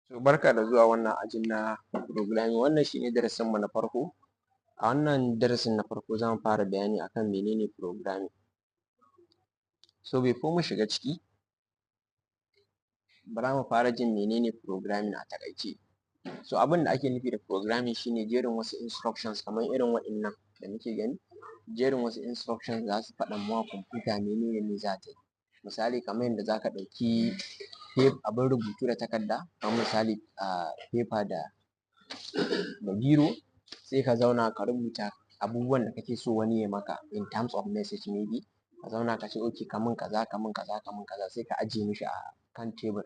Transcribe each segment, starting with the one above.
To, barka da zuwa wannan ajin na programming. Wannan shi ne darasinmu na farko. A wannan darasin na farko, za mu fara bayani akan mene ne programming. So before mu shiga ciki, bara mu fara jin mene ne programming a taƙaice. So abin da ake nufi da programming shi ne jerin wasu instructions kamar irin waɗannan da muke gani, jerin wasu instructions za su faɗan ma kwamfuta mene ne za ta yi. Misali, kamar yadda za ka ɗauki abin rubutu da takarda, kamar misali paper da biro, sai ka zauna ka rubuta abubuwan da kake so wani ya maka in terms of message. Maybe ka zauna ka ce, "Okay, ka min kaza, ka min kaza, ka min kaza," sai ka ajiye mishi a kan tebur.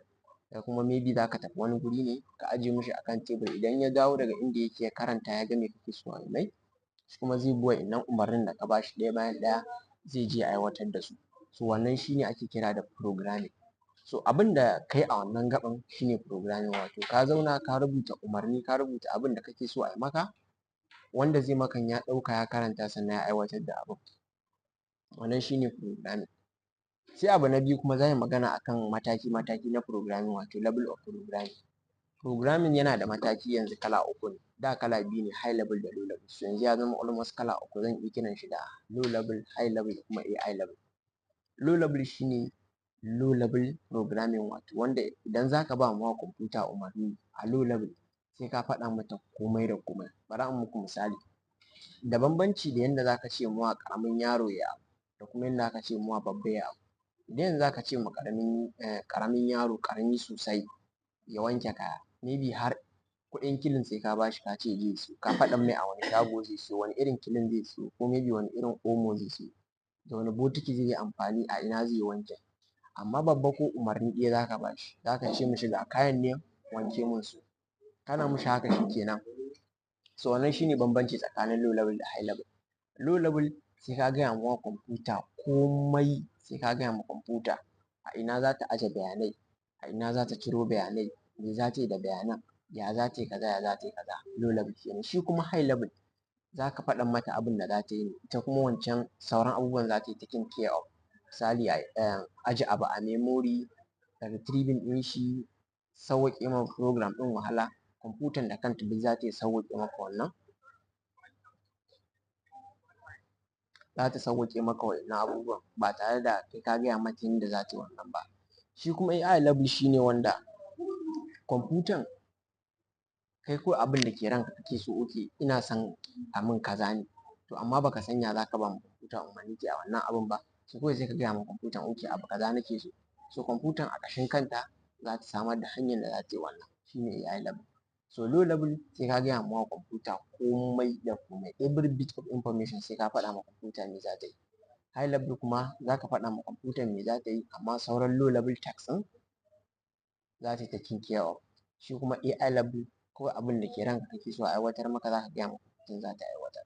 Kai kuma maybe za ka tafi wani guri ne, ka ajiye mishi a kan tebur. Idan ya dawo daga inda yake, ya karanta, ya ga me kake so a mai, shi kuma zai bi wa'innan umarnin da ka ba shi ɗaya bayan ɗaya, zai je ya aiwatar da su. So wannan shi ne ake kira da programming. So abin da ka yi a wannan gaɓan shi ne programming, wato ka zauna ka rubuta umarni, ka rubuta abin da kake so a yi maka, wanda zai makan ya ɗauka, ya karanta, sannan ya aiwatar da abin. Wannan shi ne programming. Sai abu na biyu kuma, za mu yi magana akan mataki-mataki na programming, wato level of programming. Programming yana da mataki yanzu kala uku ne. Da kala biyu ne, high level da low level. So yanzu ya zama almost kala uku. Zan iya kiran shi da low level, high level da kuma AI level. Low level shi ne low level programming, wato wanda idan za ka ba ma kwamfuta umarni a low level, sai ka faɗa mata komai da komai. Bara in muku misali. Da bambanci da yanda za ka ce ma ƙaramin yaro ya yi abu da kuma yanda za ka ce ma babba ya yi abu. Idan yanzu za ka ce ma ƙaramin yaro, ƙarami sosai, ya wanke kaya, maybe har kuɗin kilin sai ka ba shi, ka ce ya je ya siyo, ka faɗan mai a wane shago zai siyo, wane irin kilin zai siyo, ko maybe wane irin omo zai siyo, da wane botiki zai yi amfani, a ina zai yi wankin. Amma babba ko umarni ɗaya za ka ba shi, za ka ce mishi, "Ga kayan nan, wanke min su." Kana mishi haka, shi kenan. So wannan shi ne bambanci tsakanin low level da high level. Low level, sai ka gaya wa kwamfuta komai, sai ka gaya ma kwamfuta a ina za ta aje bayanai, a ina za ta ciro bayanai, me za ta yi da bayanan, ya za ta yi kaza, ya za ta yi kaza. Low level kenan. Shi kuma high level, za ka faɗan mata abin da za ta yi ne, ita kuma wancan sauran abubuwan za ta yi taking care of. Misali, aje abu a memory, retrieving ɗin shi, sauwaƙe ma program ɗin wahala, kwamfutan da kanta duk za ta iya sauwaƙe maka wannan, za ta sauwaƙe maka wa'innan abubuwan ba tare da kai ka gaya mata yanda za ta yi wannan ba. Shi kuma AI level shi ne wanda kwamfutan, kai kawai abin da ke ranka kake so, okay, ina son a min kaza ne, to amma baka san ya za ka ba ma kwamfuta umarni ta yi wannan abun ba. So kawai sai ka gaya ma kwamfutan, "Okay, abu kaza nake so." So kwamfutan a ƙashin kanta za ta samar da hanyar da za ta yi wannan. Shi ne AI level. So low level, sai ka gaya ma kwamfuta komai da komai, every bit of information sai ka faɗa ma kwamfuta me za ta yi. High level kuma, za ka faɗa ma kwamfutan me za ta yi, amma sauran low level task ɗin za ta yi taking care of. Shi kuma AI level, kawai abin da ke ranka kake so a aiwatar maka, za ka gaya ma kwamfutan, za ta aiwatar.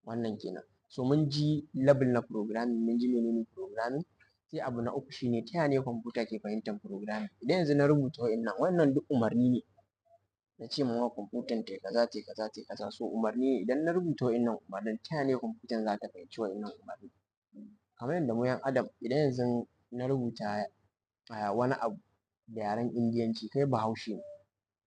Wannan kenan. So mun ji level na programming, mun ji mene ne programming. Sai abu na uku shi ne, ta ya ne kwamfuta ke fahimtar programming? Idan yanzu na rubuta wa'innan, wannan duk umarni ne, na ce ma kwamfutan ta yi kaza, ta yi kaza, ta yi kaza, so umarni ne. Idan na rubuta wa'innan umarnin, ta ya ne kwamfutan za ta fahimci wa'innan umarnin? Kamar yadda mu ‘yan adam, idan yanzu na rubuta wani abu da yaren Indiyanci, kai Bahaushe ne,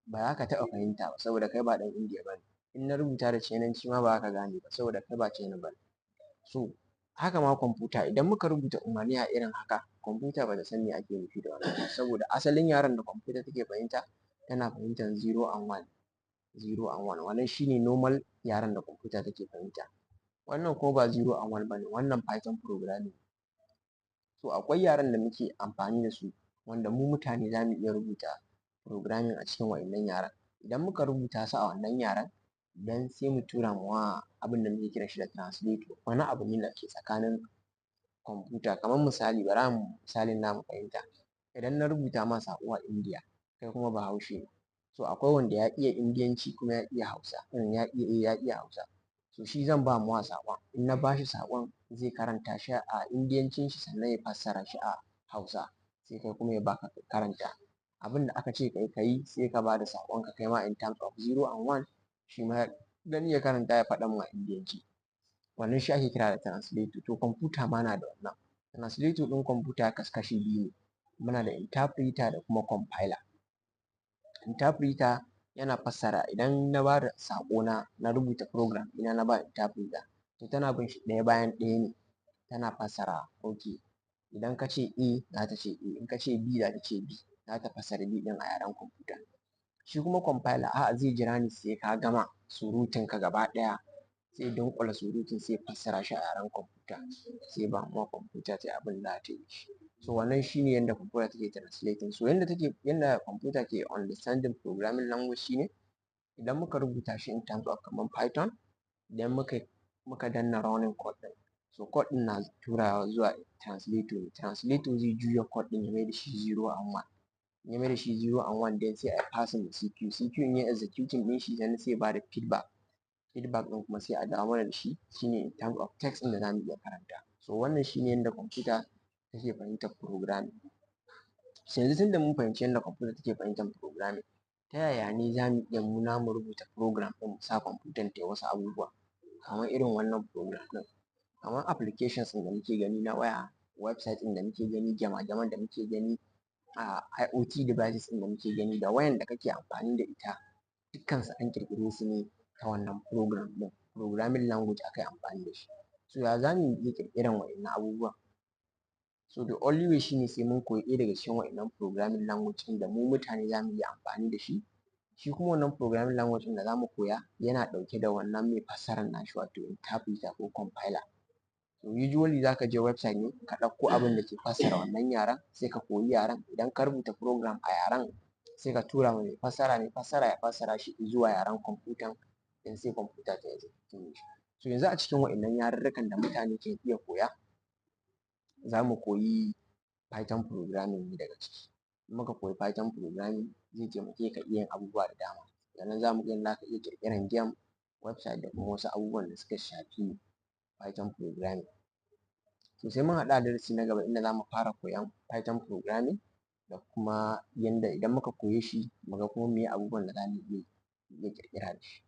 ba za ka taɓa fahimta ba, saboda kai ba ɗan Indiya ba ne. In na rubuta da Chinanci ma, ba za ka gane ba, saboda kai ba China ba ne. So haka ma kwamfuta, idan muka rubuta umarni a irin haka, kwamfuta ba ta san me ake nufi da wannan ba, saboda asalin yaren da kwamfuta take fahimta, tana fahimtar zero and one, zero and one. Wannan shi ne normal yaren da kwamfuta take fahimta. Wannan kuma ba zero and one ba ne, wannan Python programming. So akwai yaren da muke amfani da su wanda mu mutane za mu iya rubuta programming a cikin wa'innan yaren. Idan muka rubuta su a wannan yaren, then sai mu tura ma abin da muke kiran shi da translator. Wani abu ne da ke tsakanin kwamfuta. Kamar misali, bara mu misalin za mu fahimta. Idan na rubuta ma saƙo a Indiya, kai kuma Bahaushe ne, so akwai wanda ya iya Indiyanci kuma ya iya Hausa, ya iya Hausa, so shi zan ba mawa saƙon. In na ba shi saƙon, zai karanta shi a Indiyancin shi, sannan ya fassara shi a Hausa, sai kai kuma ya baka ka karanta. Abin da aka ce ka yi, ka yi, sai ka ba da saƙonka kai ma in terms of zero and one, shi ma ya gani, ya karanta, ya faɗan ma Indiyanci. Wannan shi ake kira da translator. To kwamfuta ma na da wannan translator ɗin. Kwamfuta ya kasu kashi biyu ne: muna da interpreter da kuma compiler. Interpreter yana fassara. Idan na bada saƙo, na rubuta program ɗina, na ba interpreter, to tana bin shi ɗaya bayan ɗaya ne tana fassarawa. Okay, idan ka ce A, za ta ce A. In ka ce B, za ta ce B, za ta fassara B ɗin a yaren kwamfuta. Shi kuma compiler, a'a, zai jira ne sai ka gama surutunka gaba ɗaya, sai ya dunƙule surutun, sai ya fassara shi a yaren kwamfuta, sai ya ba ma kwamfuta ta yi abin da za ta yi da shi. So wannan shi ne yanda kwamfuta take translating. So yanda kwamfuta ke understanding programming language shi ne, idan muka rubuta shi in terms of kamar Python, idan muka danna running code ɗin, so code ɗin na turawa zuwa translator ne. Translator zai juya code ɗin ya maida shi zero and one. In ya maida shi zero and one, then sai a yi passing ma CPU. CPU in yayi executing ɗin shi, sannan sai ya bada feedback. Feedback ɗin kuma sai a dawo mana da shi, shine in terms of text ɗin da za mu iya karanta. So wannan shine yanda kwamfuta take fahimtar programming. So yanzu tunda mun fahimci yanda kwamfuta take fahimtar programming, ta yaya ne za mu iya mu namu rubuta program ɗin, mu sa kwamfutan ta yi wasu abubuwa kamar irin wannan program ɗin, kamar applications ɗin da muke gani na waya, website ɗin da muke gani, game-gamen da muke gani, a IoT devices ɗin da muke gani, da wayan da kake amfani da ita? Dukkansu an ƙirƙire su ne ta wannan program ɗin, programming language aka yi amfani da shi. So ya za mu iya ƙirƙiran wa'innan abubuwan? So the only way shine sai mun koyi ɗaya daga cikin wa'innan programming language ɗin da mu mutane za mu iya amfani da shi. Shi kuma wannan programming language ɗin da za mu koya yana ɗauke da wannan mai fassarar nashi, wato interpreter ko compiler. So usually za ka je website ne ka ɗauko abin da ke fassara wannan yaren, sai ka koyi yaren. Idan ka rubuta program a yaren, sai ka tura ma mai fassara, mai fassara ya fassara shi zuwa yaren kwamfutan, then sai kwamfuta ta yi executing shi. So yanzu a cikin wa'innan yarurrukan da mutane ke iya koya, za mu koyi Python programming ne daga ciki. In muka koyi Python programming, zai taimake ka iya yin abubuwa da dama. Sannan za mu ga yadda za ka iya ƙirƙiran game, website, da kuma wasu abubuwan da suka shafi Python programming. To, sai mun haɗu a darasi na gaba, inda za mu fara koyon Python programming, da kuma yanda idan muka koye shi, mu ga kuma meye abubuwan da za mu iya ƙirƙira da shi.